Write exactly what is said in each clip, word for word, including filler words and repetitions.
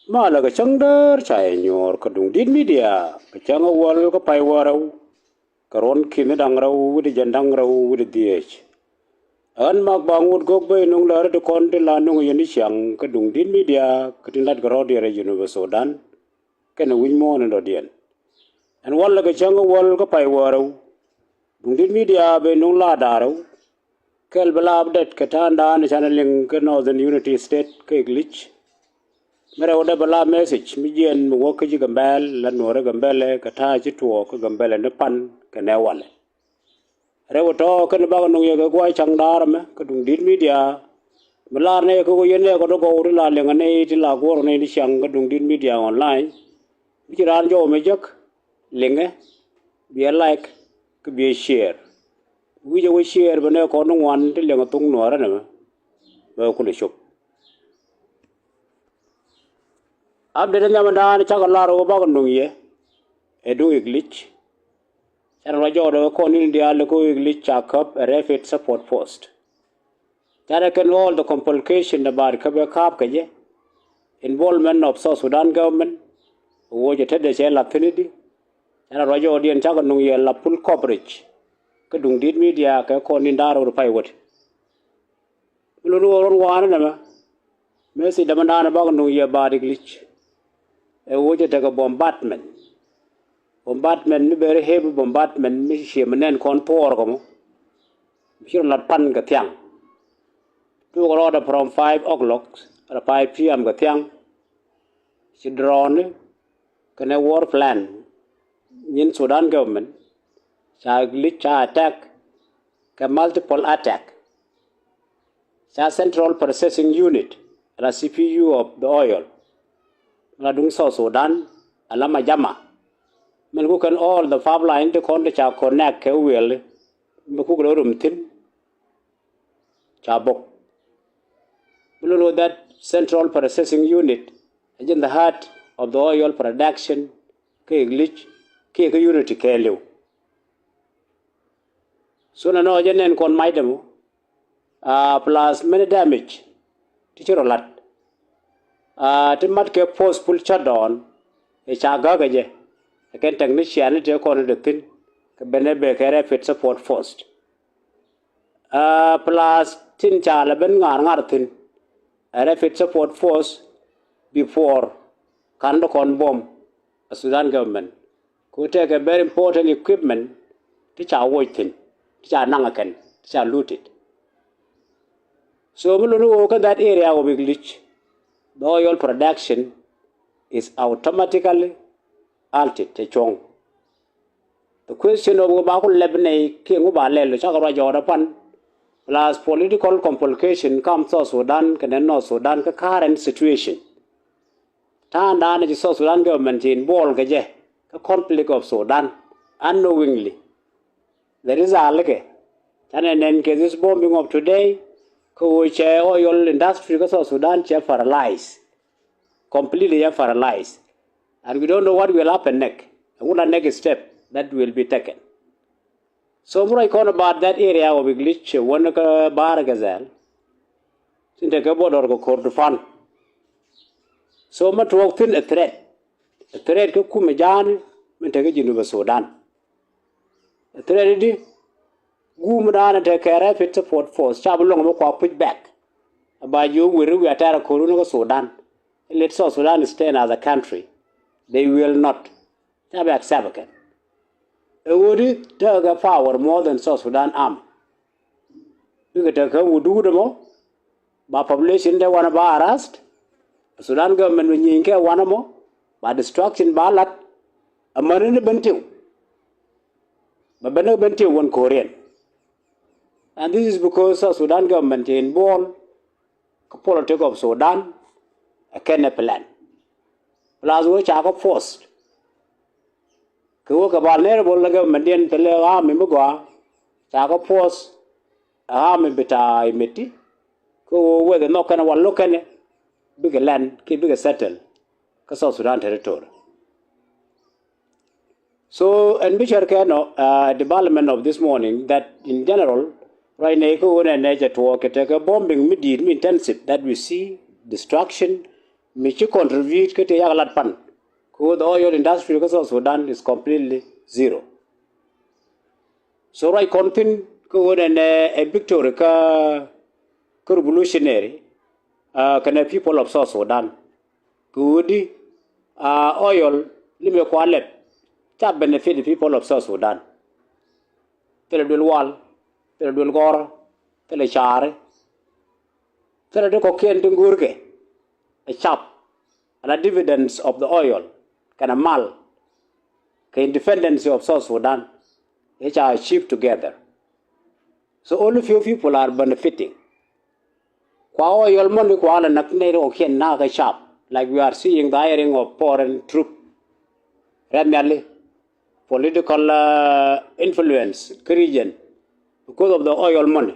Malɛ kɛ cäŋ däär ca yɛ nyuɔɔr kä Duŋdi̱t Media kɛ cäŋ ɛ wäl kä pay wäl rɛw, kɛ ruɔ̱n ki̱n da̱ŋ rɛw wi̱cdɛ jiɛn da̱ŋ rɛw wi̱cdɛ dhieec. Ɣän Mak Baŋ Wut Gök, bä nuŋ lääri ti kɔn ti la nuŋ yɛn i̱ ciaŋ kä Duŋdi̱t Media kɛ tin lat kɛ rɔ̱diɛn rɛy Junub Sudan kɛnɛ wi̱c muɔ̱ɔ̱n in dɔ̱diɛn. Ɛn walɛ kɛ cäŋ ɛ wäl kä pay wäl rɛw. Duŋdi̱t Media bɛ nuŋ la da̱ŋ rɛw. Kɛl bɛ la update kɛ ta̱a̱ŋdan canɛ liŋ kä Northern Unity State kä English. Mi rɛw dee bɛ la message mi jiɛn mi wäk kä ji̱ Gambɛl, la Nuɔ̱ɔ̱ri Gambɛlɛ kɛ ta̱a̱ ci tuɔɔk kä Gambɛlɛ ni pan kɛnɛ walɛ. Rɛw tɔ̱ kɛn bakɛ nuŋ yɛ kɛ gua̱a̱c ca̱ŋ da̱a̱r ɛmɛ kä Duŋdi̱t Media. Mi lar nɛ kɛ ɣöö yɛn nɛ kɛ dɔ̱ gɔw ti la liŋɛ nɛ ti la guɔ̱r nɛ ti ciaŋ kä Duŋdi̱t Media online. Mi ci raan jɔw mɛ jek, liŋɛ, biɛ like, kä biɛ share. Wi̱cɛ wä share bɛ nɛ kɔn ni ŋuan ti liŋɛ thuŋ Nuɔ̱ɔ̱rä nɛmɛ, bɛ kulɛ cop. Update nhiamdan cakɛ lar wä bakɛ nuŋ yɛ ɛ duŋ English. Canɛ ruac jɔɔdɛ kɔn ni diaal kɛ English ca käp ɛ Rapid Support Force. Canɛ kɛn all the complication about kä bɛ ka̱a̱p kɛ jɛ. Involvement of South Sudan government. Wä jɛ tetdɛ cɛ lath thi̱n i̱di. Canɛ ruac jɔɔdiɛn cakɛ nuŋ yɛ la full coverage kä Duŋdi̱t Media kɛ kɔn ni da̱a̱r wä pay wät. Mi lot ni ɣöö ruɔ̱n wa̱a̱ni nɛmɛ, message dämɛ da̱a̱n bakɛ nuŋ yɛ ba̱a̱t English. Ɛ wä jɛ tekɛ bombardment. Bombardment mi very heavy bombardment mi ciɛ mi nɛn kɔn thuɔɔr kɛ mɔ. Mi ci rɔ lat pan kɛ thiaŋ. Tuɔɔk rɔɔdɛ from five o'clock, rɛ five p.m. kɛ thiaŋ. Ci drone kɛnɛ war plan nyin Sudan government ca English ca attack kɛ multiple attack. Ca Central Processing Unit, la C P U of the oil, la duŋ South Sudan, ala Majama. Min ku kɛn all the pipeline ti kɔn ti ca connect kɛ wiɛli, mi kuk lɛ rum thi̱n, ca bok. Mi lolo that Central Processing Unit, ɛ jɛn the heart of the oil production, kɛ English, kɛ kɛ unity kɛɛliw. So na nɔ jɛ nɛn kɔn mac dɛmɔ, ah, plus many damage ti ci rɔ lat. Ah, ti mat kɛ forceful shutdown, ɛ ca gäk ɛ jɛ. Ɛ kɛn technician ni tëë kɔn in dee thi̱n, kɛ ben ɛ bee kɛ Rapid Support Force. Ah, plus tin ca lɛ ben ŋa̱r ŋa̱r thi̱n. Ɛ Rapid Support Force before kan dee kɔn bomb a Sudan government. Ku tekɛ very important equipment ti ca woc thi̱n, ti ca naŋ ɛ kɛn, ti ca looted. So mi luni ɣöö kä that area of English, the oil production is automatically halted, cɛ cuɔ̱ŋ. The question of ɣöö ba ku lɛp nɛy kiɛ ŋu ba lɛl, cakɛ ruac jɔɔdɛ pan, plus political complication kam South Sudan kɛnɛ North Sudan kä current situation. Ta̱a̱ŋdan ci South Sudan government ci involve kɛ jɛ kä conflict of Sudan unknowingly. That is a likɛ. Canɛ nɛn kɛ this bombing of today, kä ɣöö cɛ oil industry kä South Sudan cɛ paralyze. Completely cɛ paralyze. And we don't know what will happen next. Ɛŋu la next step that will be taken. So mi ruac kɔn about that area of English, wän kä Bahr el Ghazal. Tin tekɛ border kɛ Kordofan. So mi tuɔɔk thi̱n ɛ threat. Ɛ threat kä kumɛ ja̱a̱ni, mi tekɛ Junub Sudan. Ɛ threat i̱di, guum da̱a̱n tekɛ Rapid Support Force, ca bi luɔ̱ŋ mi kua push back. Ɛ ba jiök weri wiaa tɛ̈r ɛ ko̱r wun kä Sudan. Let South Sudan stand as a country. They will not. Ca bi accept kɛn. Ɛ ɣöödi tekɛ power more than South Sudan army. Bikɛ tekɛ wut duut ɛmɔ, ba population dee wanɛ ba arrest. Sudan government bɛ nyieeny kɛ wanɛ mɔ, ba destruction ba lat. Amäni ni ben tiw. Bɛ ben ni ben tiw wän ko̱riɛn. And this is because South Sudan government cɛ involve kä politic of Sudan, ɛ kɛn ɛ plan. Plus wä ca kä force. Kɛ wä kɛ vulnerable la government diɛn thilɛ army mi gɔaa, ca kä force, army bi ta̱a̱ imiti. Kɛ wä weth ɛ nhɔk kɛn wal lo̱k kɛn bikɛ land kiɛ bikɛ settle kä South Sudan territory. So ɛn bi cär kɛ nɔ, uh, development of this morning that in general, right now, kä ɣöö nɛ nɛ cɛ tuɔɔk kɛ tekɛ bombing mi di̱i̱t mi intensive that we see, destruction, mi ci contribute kä ti yak lat pan. Kä the oil industry kä South Sudan is completely zero. So ruac kɔn thi̱n kä ɣöö nɛnɛ ɛ victory kä, kä revolutionary, uh, kɛnɛ people of South Sudan. Kä ɣöö di, uh, oil limɛ kua lɛp ca benefit the people of South Sudan. Thilɛ duel wal, thilɛ duel gɔr, thilɛ caari, thilɛ di kɔkiɛn ti ŋuurkɛ ɛ cap ala dividends of the oil kɛnɛ mal kɛ independence of South Sudan. Ɛ ca achieve together. So only few people are benefiting. Kua oil money kua la nak nɛy ri kɔkiɛn nak kɛ cap, like we are seeing the hiring of foreign troop. Rɛn nhiali political, uh, influence kä region because of the oil money.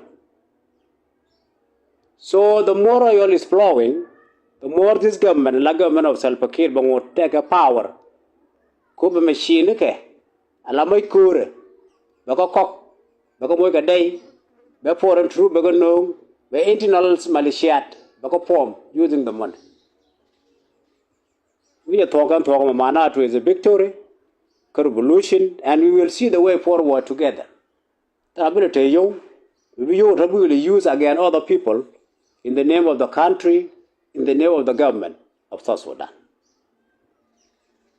So the more oil is flowing, the more this government, la government of Salva Kiir, bɛ ŋot tekɛ power. Ku bɛ machine kɛ ala moc ko̱o̱rɛ, bɛ kɛ kɔk, bɛ kɛ moc kɛ dɛy, bɛ foreign troop bɛ kɛ no̱o̱ŋ, bɛ internal militiat bɛ kɛ form using the money. Mi jɛ thuɔ̱k kɛn thuɔ̱k mɛ, maana tu is a victory kä revolution, and we will see the way forward together. Tha bi lɛ te yio̱w, bi yio̱w tha bi lɛ use against other people in the name of the country, in the name of the government of South Sudan.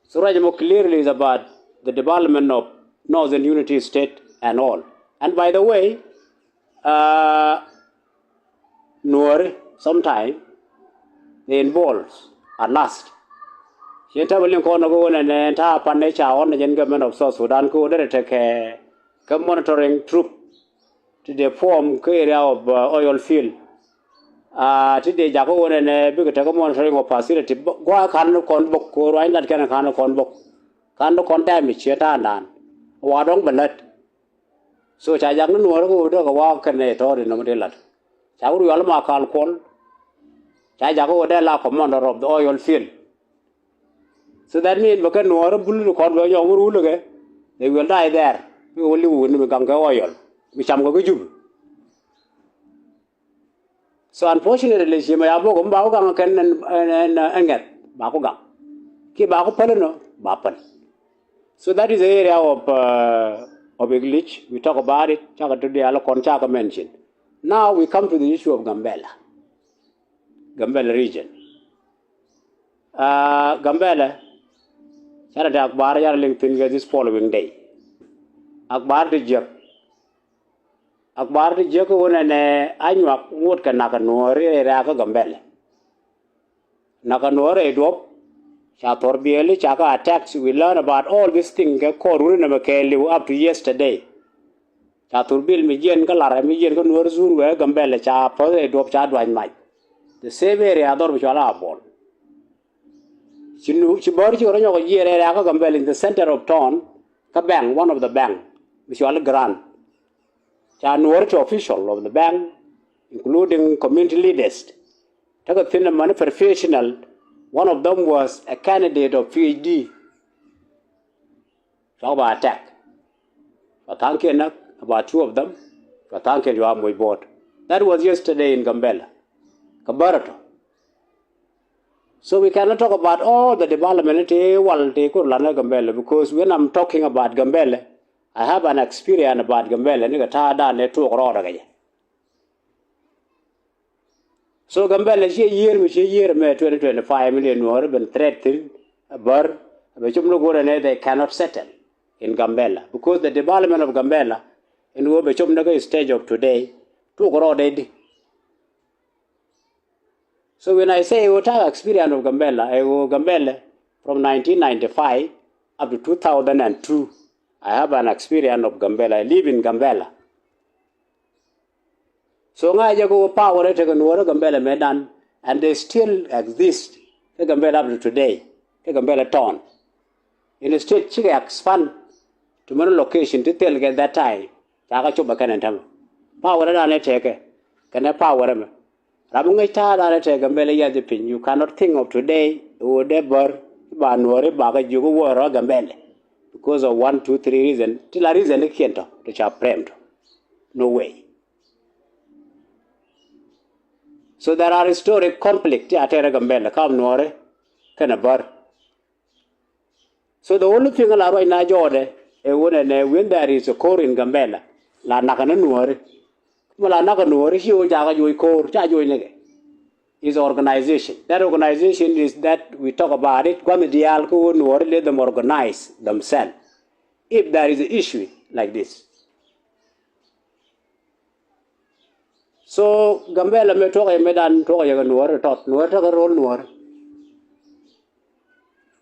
So ruac mɔ clearly is about the development of Northern Unity State and all. And by the way, uh, Nuɔri sometime they involve at last. Cien ta̱a̱ bä liŋ kɔn ɛ ɣöö nɛnɛ ta̱a̱ pan ɛ ca ɣɔn ɛ jɛn government of South Sudan kä ɣöö derɛ tekɛ kɛ monitoring troop ti dee form kä area of, uh, oil field. Uh, ti dee jakä ɣöö nɛnɛ bikɛ tekɛ monitoring of facility. Gua̱a̱ ka̱n ni kɔn bok kɛ ɣöö ruany lat kɛn ka̱n ni kɔn bok, ka̱n ni kɔn damage cien ta̱a̱ naan. Wa dɔ̱ŋ bɛ lät. So ca jak ni Nuɔ̱ɔ̱ri kä ɣöö dee kɛ wa̱a̱ kɛn ɛ tɔ̱ɔ̱ri nɔmɔ dee lat. Ca wut yual ma kal kuɔl. Ca jak kä ɣöö dee la commander of the oil field. So that mean bɛ kɛ Nuɔ̱ɔ̱ri bul ni kɔn bɛ nyɔk mi rul kɛ. They will die there. Mi wä li̱w wi̱n mi gaŋ kɛ oil mi cam kɛ kä Jup. So unfortunately ci mɛ ya bok mi ba ku gaŋ kɛn ɛn, ɛn, ɛn, ɛn ŋɛth ba ku gaŋ. Ki ba ku päl inɔ ba päl. So that is the area of, uh, of English. We talk about it. Cakɛ tut diaal kɔn cakɛ mention. Now we come to the issue of Gambela. Gambela region. Uh, Gambela, canɛ te akbar canɛ liŋ thi̱n kɛ this following day. Akbar ti jiäk. Akbar ti jiäk kä ɣöö nɛnɛ Anyuak ŋot kɛ nak kɛ Nuɔ̱ɔ̱ri rɛy rɛ̈ɛ̈kä Gambɛlɛ. Nak kɛ Nuɔ̱ɔ̱ri rɛy duɔ̱p. Ca thor biɛli ca kɛ attacks. We learn about all this thing kɛ kɔr runi nɛmɛ kɛɛliw up to yesterday. Ca thor bil mi jiɛn kä Larɛ mi jiɛn kä Nuɔ̱ɔ̱ri zun wee Gambɛlɛ ca päth rɛy duɔ̱p ca duany mac. The same area dhɔr bi cɔal a Bol. Ci nu, ci bär ci kɛ rɔ nyɔk jiɛɛr area kä Gambɛlɛ in the center of town. Kä bank, one of the bank mi cɔal i̱ Grand. Ca Nuɔ̱ɔ̱ri ti official of the bank, including community leaders. Tekɛ thi̱n ɛmɛni professional, one of them was a candidate of PhD. Cua ba attack. Cua tha̱a̱ŋkiɛn näk, about two of them. Cua tha̱a̱ŋkiɛn cua moc bo̱o̱t. That was yesterday in Gambela. Kä bär ɛ tɔ. So we cannot talk about all the development ti wal ti kur lan kä Gambela, because when I'm talking about Gambela, I have an experience about Gambela ni kɛ ta̱a̱ dan ni tuɔk rɔɔdɛ kɛ jɛ. So Gambela ciɛ yiër mi ciɛ yiër mɛ twenty twenty-five mi liɛ Nuɔ̱ɔ̱ri ben threat thi̱n, bär, bɛ cop ni go̱rɛ ni they cannot settle in Gambela because the development of Gambela in wä bɛ cop ni kä stage of today tuɔk rɔɔdɛ di. So when I say ɛ ɣöö ta̱a̱ experience of Gambela, ɛ ɣöö Gambela from nineteen ninety-five up to two thousand and two, I have an experience of Gambela. I live in Gambela. So ŋa̱cä jɛ kɛ ɣöö power ɛ tekɛ Nuɔ̱ɔ̱ri Gambela mëëdan, and they still exist kä Gambela up to today, kä Gambela town. Instead cikɛ expand to many location ti thil kɛ that time. Ca kɛ cop ɛ kɛn ɛn tämɛ. Power ɛ dan ɛ tekɛ kɛnɛ power ɛmɛ. Ram mi ŋäc ta̱a̱ dan ɛ tekɛ Gambela yath piny. You cannot think of today ɣöö dee bär ba Nuɔ̱ɔ̱ri ba kɛ jiök ɣöö rɔ Gambela because of one, two, three reason. Ti la reason ti kiɛn tɔ ti ca frame tɔ. No way. So there are historic conflict ti a tɛr ɛ Gambɛla kam Nuɔri kɛnɛ Bär. So the only thing la ruacna jɔɔdɛ ɛ ɣöö nɛnɛ when there is a ko̱r in Gambɛla la nakä ni Nuɔri. Mi la nakä Nuɔri ci ɣöö jakä joc ko̱r ca joc nikɛ. Is organization. That organization is that we talk about it. Gua̱n diaal kä ɣöö Nuɔri let them organize themselves. If there is an issue like this. So Gambɛla mëë tuɔk yɛ mëë dan tuɔk yɛ kɛ Nuɔri tɔt. Nuɔri tekɛ ro̱l Nuɔri.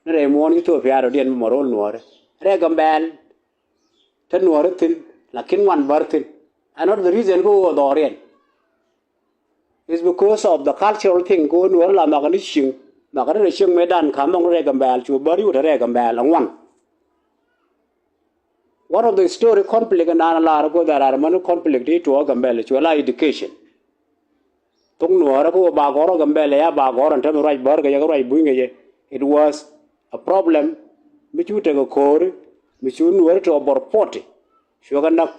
Ni rɛy muɔ̱ɔ̱n Ethiopia rɔ diɛn mɔ ro̱l Nuɔri. Rɛy Gambɛl te Nuɔri thi̱n, lakin ŋuan Bär thi̱n. And not the reason kä ɣöö dhɔriɛn. It's because of the cultural thing kä ɣöö Nuɔri la nhɔakɛ ni cieŋ. Nhɔakɛ ni rɛy cieŋ mëë dan ka̱n nhɔk ni rɛy Gambɛl cu Bär yut rɛy Gambɛl aŋuan. One of the story conflict in an lar ko that are many conflict ti tuɔ Gambɛla cuɛ la education. Thok Nuɔrä ko ba gɔrɔ Gambɛla ya ba gɔrɔ in term ruac Bär kɛ yɛ kɛ ruac Buny kɛ yɛ. It was a problem mi cu tekɛ ko̱ri mi cu Nuɔri tɔ bor forty. Cuɛ kɛ nak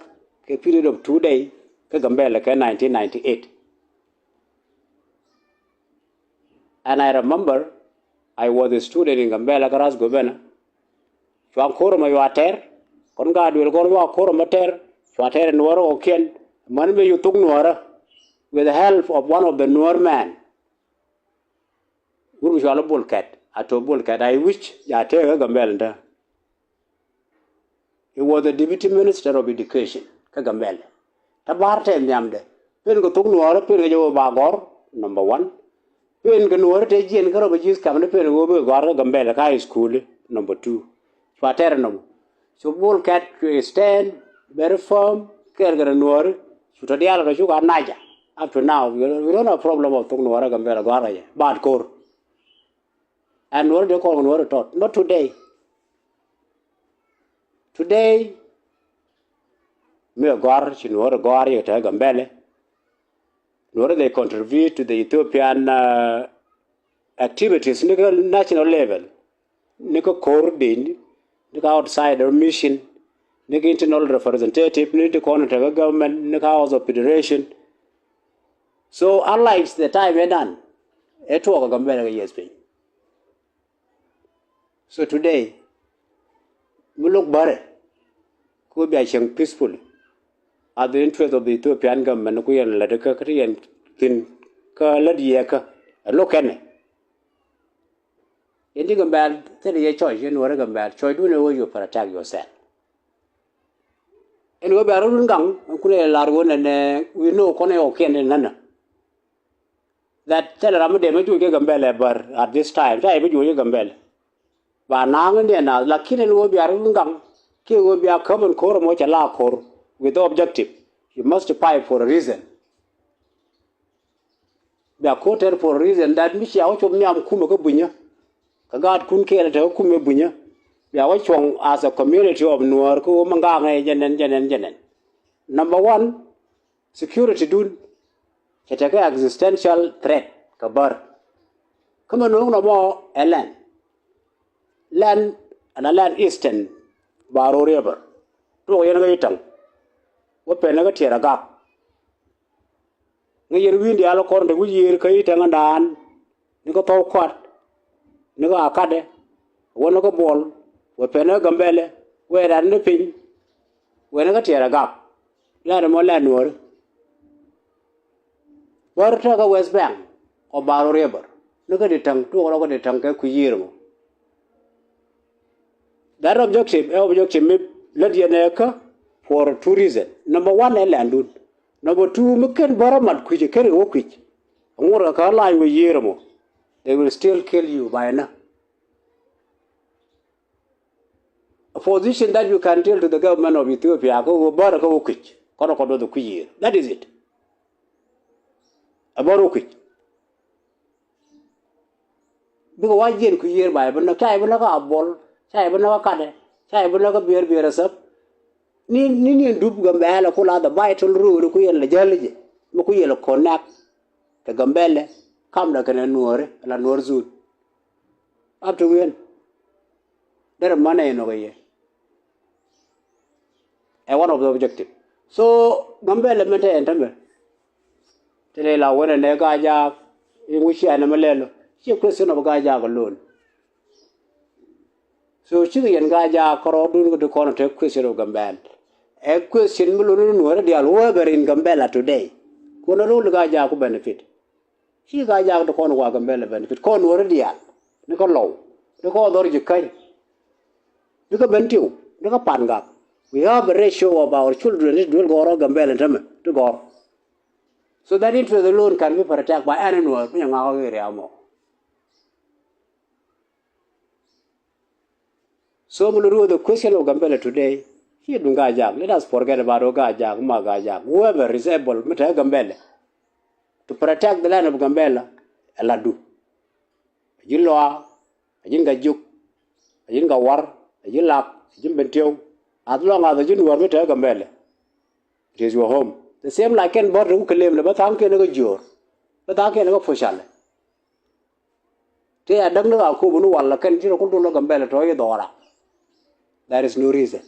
kɛ period of two day kɛ Gambɛla kɛ nineteen ninety-eight. And I remember I was a student in Gambɛla kä Ras Gobena. Cua ko̱r ɛmɔ yua tɛr kɔn ka duël kɔn yua ko̱r ɛmɔ tɛr. Cua tɛr in Nuɔrä kɔkiɛn. Män mi yu thok Nuɔrä with the help of one of the Nuɔr man. Wur mi cua lɔ Bol Kɛt a to̱ Bol Kɛt a iwi̱c ja tëëk kä Gambɛla in te. He was the deputy minister of education kä Gambɛla. Te Bär tɛ nhiamdɛ pen kɛ thok Nuɔrä pen kɛ jɛ wä ba gɔr. Number one. Pen kɛ Nuɔrä te jiɛn kä rɔ bɛ ji̱th kam ni pen kɛ wä bɛ gɔr kä Gambɛla kä high school. Number two. Cua tɛr nɔmɔ. So Bol Kɛt cu stand very firm kɛɛl kɛ Nuɔrä. Cu tɔ diaal kɛ cu ka naja. Up to now we don't have problem of thok Nuɔrä Gambɛla gɔr kɛ jɛ. But ko̱r. And Nuɔrä dee kɔn Nuɔrä tɔt. Not today. Today mi gɔr ci Nuɔrä gɔr yɛ te Gambɛla. Nuɔrä they contribute to the Ethiopian uh, activities ni kä national level. Ni kä ko̱r din ni kä outside of mission ni kä internal representative ni ti kɔn te kä government ni kä House of Federation. So unlike the time ɛ dan ɛ tuɔɔk ɛ Gambɛla kɛ yes piny. So today mi lo̱k Bärɛ kä bia cieŋ peacefully at the interest of the Ethiopian government ku yɛn lät kä kä ti yɛn thi̱n kä lät yɛ kä ɛ lo̱k kɛnɛ. Yɛn ti Gambɛla thilɛ yɛ choice yɛn Nuɔrä Gambɛla choice dun ɛ wä you protect yourself. Ɛn wä bia rɔ̱dun gaŋ ɛn kun ɛ lar wä nɛnɛ wi̱i̱ no̱o̱k kɔn ɛ ɣɔkiɛn ɛ nänä. That thilɛ ram mi dee mi juɔc kɛ Gambɛla ɛ Bär at this time ca yɛ bi juɔc kɛ Gambɛla. Ba naŋ in diɛ naath lakin ɛn ɣöö bia ri gaŋ kiɛ ɣöö bia käm ɛn ko̱r ɛmɔ cɛ la ko̱r with the objective. You must fight for a reason. Bia ko̱r tɛr for a reason that mi cia wä cop nhiam kumɛ kä Bunyä. Kä gaatkun kɛɛl te kä kumɛ Bunyä. Bia wä cuɔ̱ŋ as a community of Nuɔ̱ɔ̱r kä ɣöö mi gaŋ ɛ jɛ nɛn jɛ nɛn jɛ nɛn. Number one. Security dun cɛ tekɛ existential threat kɛ Bär. Kä mɛ no̱o̱ŋ nɔmɔ ɛ lɛn. Lɛn ɛn a lɛn eastern Bahr el River. Tuɔk yɛn kä Itäŋ. Wä pɛn kä Tiɛɛr Agak. Ŋäc yɛn wi̱i̱n diaal kɔr in te wi̱c yiëër kä Itäŋ ɛn daan. Ni kä Thɔw Kuat, ni kä Akatdɛ, wä ni kä Buɔl, wä pɛn ni kä Gambɛlɛ, wä ɛ ran ni piny, wä ni kä Tiɛɛr Agak. Lɛn ɛmɔ lɛn Nuɔ̱ɔ̱ri. Bär tekɛ West Bank kɔ Bahr el River ni kä Itäŋ, tuɔk rɔ kä Itäŋ kɛ kui̱ yiëër ɛmɔ. That objective ɛ objective mi lät yɛn ɛ kä for two reason. Number one ɛ lɛndun. Number two mi ken bärä mat kui̱c ɛ ken kɛ wä kui̱c. Ŋuɔ̱t kɛ kä lany wä yiëër ɛmɔ. They will still kill you by now. A position that you can tell to the government of Ethiopia kä wä bärä kä wä kui̱c. Kɔn kɔn wä the kui̱c yiëër. That is it. A bärä wä kui̱c. Bikɛ wa jiɛn kui̱ yiëër ba yɛ bi näk, ca yɛ bi näk kä Abuɔl, ca yɛ bi näk kä Katdɛ, ca yɛ bi näk kä Biɛɛr Biɛɛr ɛ Thäp. Ni ni ni dup Gambɛlɛ ku la the vital road ku yɛn lɛ jäl jɛ mi ku yɛn lɛ connect kɛ Gambɛlɛ kamdɛ kɛnɛ Nuɔ̱ɔ̱ri la Nuɔ̱ɔ̱r zone. Up to when? Derɛ mänɛ inɔ kɛ yɛ. Ɛ one of the objective. So Gambɛlɛ mɛn te ɛn tämɛ. Thilɛ la wen ɛnɛ Gaajaak in wi̱c ciɛ ɛn ɛmɛ lɛl ɔ. Ciɛ question of Gaajaak alone. So cikɛ yɛn Gaajaak kärɔɔdun kɛ ti kɔn ɔ te question of Gambɛl. Ɛ question mi lon ni Nuɔ̱ɔ̱ri diaal whoever in Gambɛla today. Kuɔn a rol Gaajaak ku benefit. Ci Gaajaak ti kɔn wa Gambɛla benefit kɔn Nuɔ̱ɔ̱ri diaal. Ni kä Lɔw, ni kä Dhɔr Jikäny, ni kä Bentiu, ni kä Pangak. We have a ratio of our children ti duel gɔɔr ɔ Gambɛla tämɛ ti gɔɔr. So that interest alone can be protect by any Nuɔ̱ɔ̱r mi nyɛ ŋa̱k ɔ area mɔ. So mi lori wä the question of Gambɛla today, ci duŋ Gaajaak. Let us forget about ɔ Gaajaak, ma Gaajaak. Whoever is able mi te Gambɛla to protect the land of Gambɛla, ɛ la du. A ji̱ Lɔa, a ji̱n Gajuk, a ji̱n Gawar, a ji̱ Lak, a ji̱n Bentiu. As long as a ji̱n Nuɔ̱ɔ̱r mi te Gambɛla, it is your home. The same like kɛn Bär ti ku claim ni bä tha̱a̱ŋ kɛn ni kä jiöör, bä tha̱a̱ŋ kɛn ni kä pucalɛ. Tëë a däk ni ka kup ni wal la kɛn ci rɔ ku dul lɔ Gambɛla tɔ̱ i̱ dhɔra. There is no reason.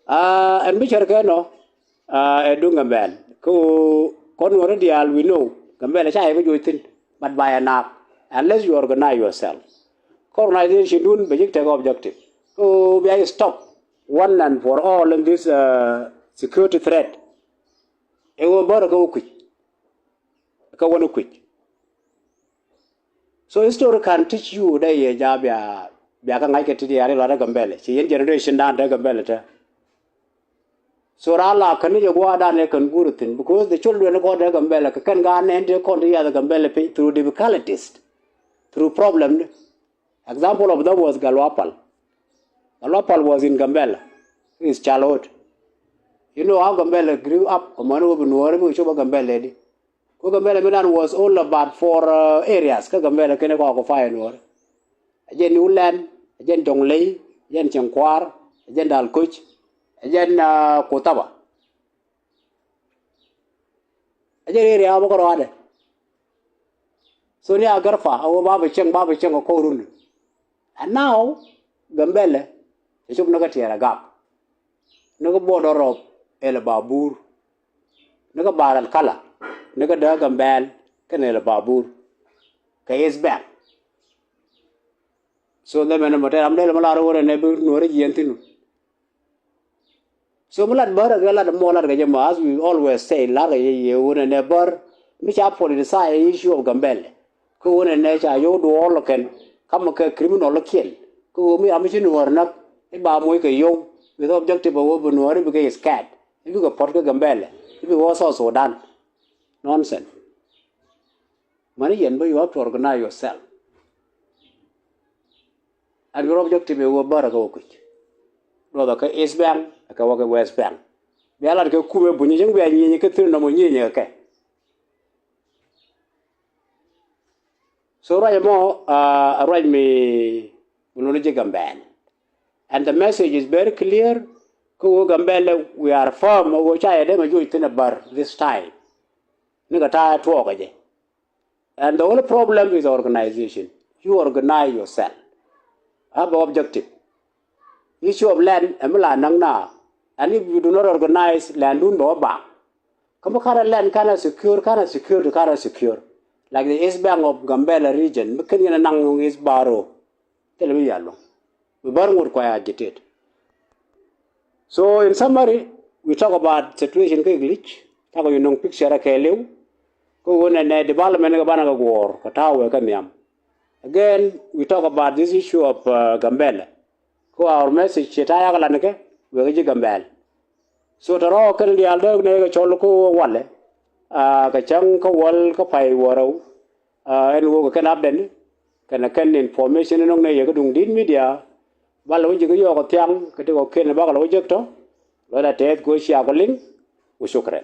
Aa, ɛn bi cär kɛ nɔ, aa, ɛ duŋ Gambɛl. Kä ɣöö kɔn Nuɔ̱ɔ̱ri diaal, we know Gambɛla ca yɛ bi juɔc thi̱n, but by a nak, unless you organize yourself. Kä organization dun bɛ ji̱ tekɛ objective. Kä ɣöö bia stop one and for all in this, uh, security threat. Ɛ ɣöö bärä kä wä kui̱c. Kä wä ni kui̱c. So history can teach you dee yɛ ja bia, bia kä ŋa̱ckɛ ti diaal i̱ lua̱t ɛ Gambɛla. Ci yɛn generation dan te Gambɛla te. So raa la kän ni jɛ gua̱a̱ dan ɛ kän guur thi̱n, because the children kɔn te Gambɛla kɛ kɛn gaat nɛn te kɔn te yath Gambɛla piny through difficulties, through problem. Example of them was Gatluak Pal. Gatluak Pal was in Gambɛla his childhood. You know how Gambɛla grew up, amäni wä bi Nuɔ̱ɔ̱ri bi cop ɛ Gambɛla di. Kä Gambɛla mi dan was all about four, uh, areas kä Gambɛla kɛn kɔk occupy Nuɔ̱ɔ̱ri. A jɛn Niwlɛn, a jɛn Jɔŋley, a jɛn Cɛŋkuaar, a jɛn Dal Koc, a jɛn, uh, Kutaba. A jɛn area bä kä rɔadɛ. So ni a gärpa a wä ba bi cieŋ, ba bi cieŋ kɛ kɔr runi. And now Gambɛla cɛ cop ni kä Tiɛɛr Agak, ni kä border of El Babur, ni kä Bahr el Kala, ni kä Dee Gambɛl kɛn El Babur kɛ East Bank. So lɛ mɛn mɔ tɛ ram dee lɛ mɔ lar wä rɛ nɛ bi Nuɔ̱ɔ̱ri jiɛn thi̱n. So mi lat Bär ɛ kɛ lat mɔ lat kɛ jɛ mɔ, as we always say, lar kɛ jɛ yɛ wä nɛ nɛ Bär mi ca politicize issue of Gambɛla. Kä wä nɛ nɛ ca yɔw duɔɔl kɛn kamɛ kɛ criminal kiɛn. Kä wä mi ram mi ci Nuɔ̱ɔ̱ri näk i̱ ba moc kɛ yɔw with objective ɛ wä bi Nuɔ̱ɔ̱ri bikɛ scared, i̱ bikɛ puɔ̱t kä Gambɛla, i̱ bikɛ wä South Sudan. Nonsense. Mäni yɛn bä you have to organize yourself. And your objective ɛ wä Bär ɛ kɛ wä kui̱c. Duɔth ɛ kɛ East Bank, ɛ kɛ wä kɛ West Bank. Bia lat kɛ kup ɛ buny cieŋ bia nyieny kɛ thil nɔmɔ nyieny kɛ kɛ. So ruac ɛmɔ, uh, ruac mi, mi luni ji̱ Gambɛl. And the message is very clear. Kä wä Gambɛl, we are firm. Wä ca yɛ dee mɛ juɔc thi̱n ɛ Bär this time. Ni kɛ ta̱a̱ tuɔɔk ɛ jɛ. And the only problem is organization. You organize yourself. Have an objective. Issue of land, ɛmi la naŋ na. And if you do not organize, land dun bɛ wä baŋ. Kä mi kara land kana secure, kana secure, kana secure. Like the East Bank of Gambela region, mi ken yɛn a naŋ East Baro. Thilɛ mi yaloŋ. Mi Bär ŋot kua agitate. So in summary, we talk about situation kä Iglich. Takɔ yu nɔŋ picture kɛɛliw. Kä ɣöö nɛ nɛ development kɛ banɛ kɛ guɔ̱ɔ̱r kɛ ta̱a̱ wee kä nhiam. Again, we talk about this issue of, uh, Gambela. Kä our message ciɛ ta̱a̱ yak lanikɛ wee kä ji̱ Gambɛl. So tɔ̱ rɔɔk kɛn diaal dee nɛ kɛ cɔl kä walɛ, ah, kɛ cäŋ kä wäl kä pay wäl rɛw, ah, ɛn ɣöö kɛ kɛn update kɛnɛ kɛn information in nɔŋ nɛ yɛ kä duŋ di̱t media. Ba lɛ wä ji̱ kä yɔɔk kä thiaŋ kä ti kɔ kiɛn bakɛ lɛ wä jek tɔ̱. Lɔcda tɛth kɛ wä cia kɔ liŋ. Wä cukran.